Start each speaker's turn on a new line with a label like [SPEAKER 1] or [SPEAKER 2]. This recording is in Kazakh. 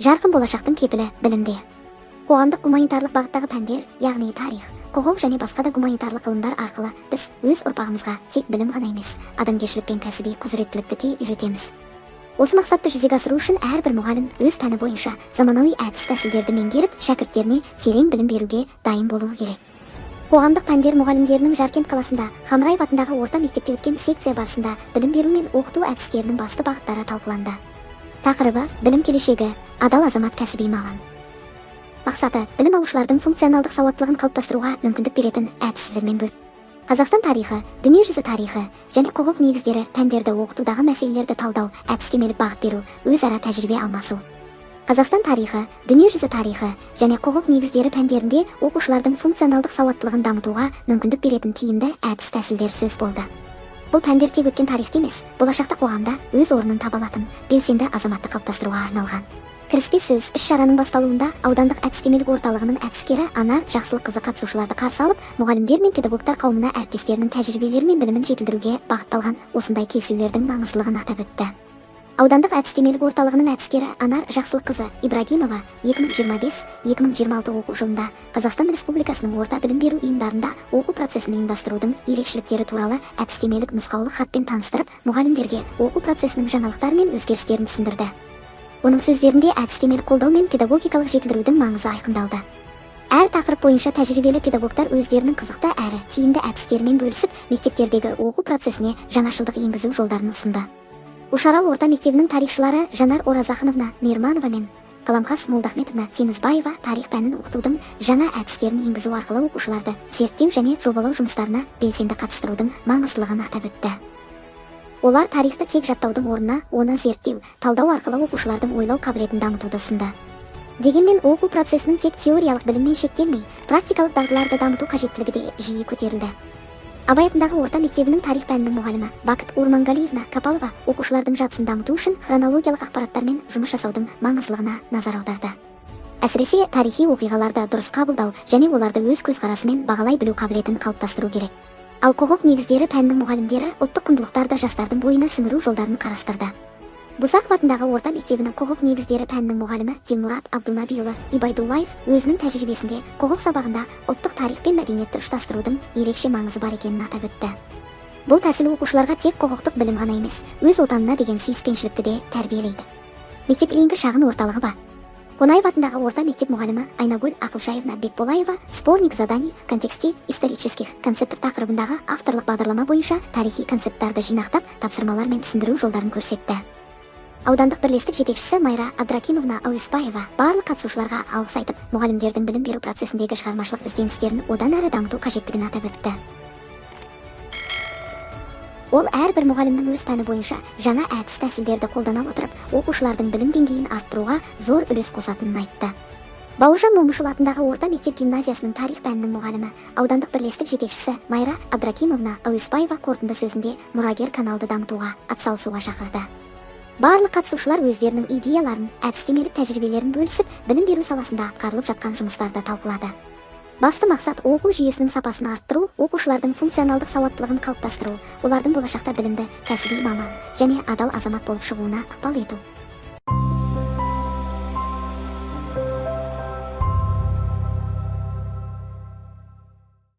[SPEAKER 1] Жарқын болашақтың кепілі білімде. Қоғамдық гуманитарлық бағыттағы пәндер, яғни тарих, құқық және басқа да гуманитарлық ғылымдар арқылы біз өз ұрпағымызға тек білім ғана емес, адамгершілік пен кәсіби құзыреттілікті де үйретеміз. Осы мақсатты жүзеге асыру үшін әрбір мұғалім өз пәні бойынша заманауи әдіс тәсілдерді меңгеріп, шәкірттеріне терең білім беруге дайын болуы керек. Қоғамдық пәндер мұғалімдерінің Жаркент қаласында Хамраев атындағы орта мектепте өткен секция барысында білім беру мен оқыту әдістерінің басты бағыттары талқыланды. Тақырыбы: «Білім келешегі, адал азамат, кәсіби маман». Мақсаты: білім алушылардың функционалдық сауаттылығын қалыптастыруға мүмкіндік беретін әдістермен бөл. Қазақстан тарихы, дүниежүзі тарихы және құқық негіздері пәндерді оқытудағы мәселелерді талдау, әдістемелік бағыт беру, өзара тәжірибе алмасу. Қазақстан тарихы, дүниежүзі тарихы және құқық негіздері пәндерінде оқушылардың функционалдық сауаттылығын дамытуға мүмкіндік беретін тиімді әдіс тәсілдер сөз болды. Бұл пәндер тек өткен тарихты емес, болашақта қоғамда өз орнын таба алатын белсенді азаматты қалыптастыруға арналған. Кіріспе сөз. Іс шараның басталуында аудандық әдістемелік орталығының әдіскері Анар Жақсылыққызы қатысушыларды қарсы алып, мұғалімдер мен педагогтар қауымына әріптестерінің тәжірибелері мен білімін жетілдіруге бағытталған осындай кездесулердің маңыздылығын атап өтті. Аудандық әдістемелік орталығының әдіскері Анар Жақсылыққызы Ибрагимова 2025-2026 оқу жылында Қазақстан Республикасының орта білім беру ұйымдарында оқу процесін ұйымдастырудың ерекшеліктері туралы әдістемелік нұсқаулық хатпен таныстырып, мұғалімдерге оқу процесінің жаңалықтары мен өзгерістерін түсіндірді. Оның сөздерінде әдістемелік қолдау мен педагогикалық жетілдірудің маңызы айқындалды. Әр тақырып бойынша тәжірибелі педагогтар өздерінің қызықты әрі тиімді әдістерімен бөлісіп, мектептердегі оқу процесіне жаңашылдық енгізу жолдарын ұсынды. Үшарал орта мектебінің тарихшылары Жанар Оразахыновна Мейірманова мен Қаламқас Молдахметовна Теңізбаева тарих пәнін оқытудың жаңа әдістерін енгізу арқылы оқушыларды зерттеу және жобалау жұмыстарына белсенді қатыстырудың маңыздылығын атап өтті. Олар тарихты тек жаттаудың орнына оны зерттеу, талдау арқылы оқушылардың ойлау қабілетін дамытуды ұсынды. Дегенмен оқу процесінің тек теориялық біліммен шектелмей, практикалық дағдыларды дамыту қажеттілігі де жиі көтерілді. Абай атындағы орта мектебінің тарих пәнінің мұғалімі Бақыт Урмангалиевна Капалова оқушылардың жадысын дамыту үшін хронологиялық ақпараттармен жұмыс жасаудың маңыздылығына назар аударды. Әсіресе тарихи оқиғаларды дұрыс қабылдау және оларды өз көзқарасымен бағалай білу қабілетін қалыптастыру керек. Ал құқық негіздері пәнінің мұғалімдері ұлттық құндылықтарды жастардың бойына сіңіру жолдарын қарастырды. Бусақов атындағы орта мектебінің құқық негіздері пәнінің мұғалімі Дилмұрат Абдулнабиұлы Ибайдуллаев өзінің тәжірибесінде құқық сабағында ұлттық тарих пен мәдениетті ұштастырудың ерекше маңызы бар екенін атап өтті. Бұл тәсіл оқушыларға тек құқықтық білім ғана емес, өз отанына деген сүйіспеншілікті де тәрбиелейді. Мектепке дейінгі шағын орталығы бар. Қонаев атындағы орта мектеп мұғалімі Айнагүл Ақылшаевна Бекболаева «Сборник заданий в контексте исторических концептов» тақырыбындағы авторлық бағдарлама бойынша тарихи концепттарды жинақтап, тапсырмалар мен түсіндіру жолдарын көрсетті. Аудандық бірлестік жетекшісі Майра Абдракимовна Әуесбаева барлық қатысушыларға алғыс айтып, мұғалімдердің білім беру процесіндегі шығармашылық ізденістерін одан әрі дамыту қажеттігін атап өтті. Ол әрбір мұғалімнің өз пәні бойынша жаңа әдіс тәсілдерді қолдана отырып, оқушылардың білім деңгейін арттыруға зор үлес қосатынын айтты. Бауыржан Момышұлы атындағы орта мектеп гимназиясының тарих пәнінің мұғалімі, аудандық бірлестік жетекшісі Майра Абдракимовна Әуесбаева қорытынды сөзінде Мұрагер каналды дамытуға атсалысуға шақырды. Барлық қатысушылар өздерінің идеяларын, әдістемелік тәжірибелерін бөлісіп, білім беру саласында атқарылып жатқан жұмыстарды талқылады. Басты мақсат: оқу жүйесінің сапасын арттыру, оқушылардың функционалдық сауаттылығын қалыптастыру, олардың болашақта білімді, кәсіби маман және адал азамат болып шығуына ықпал ету.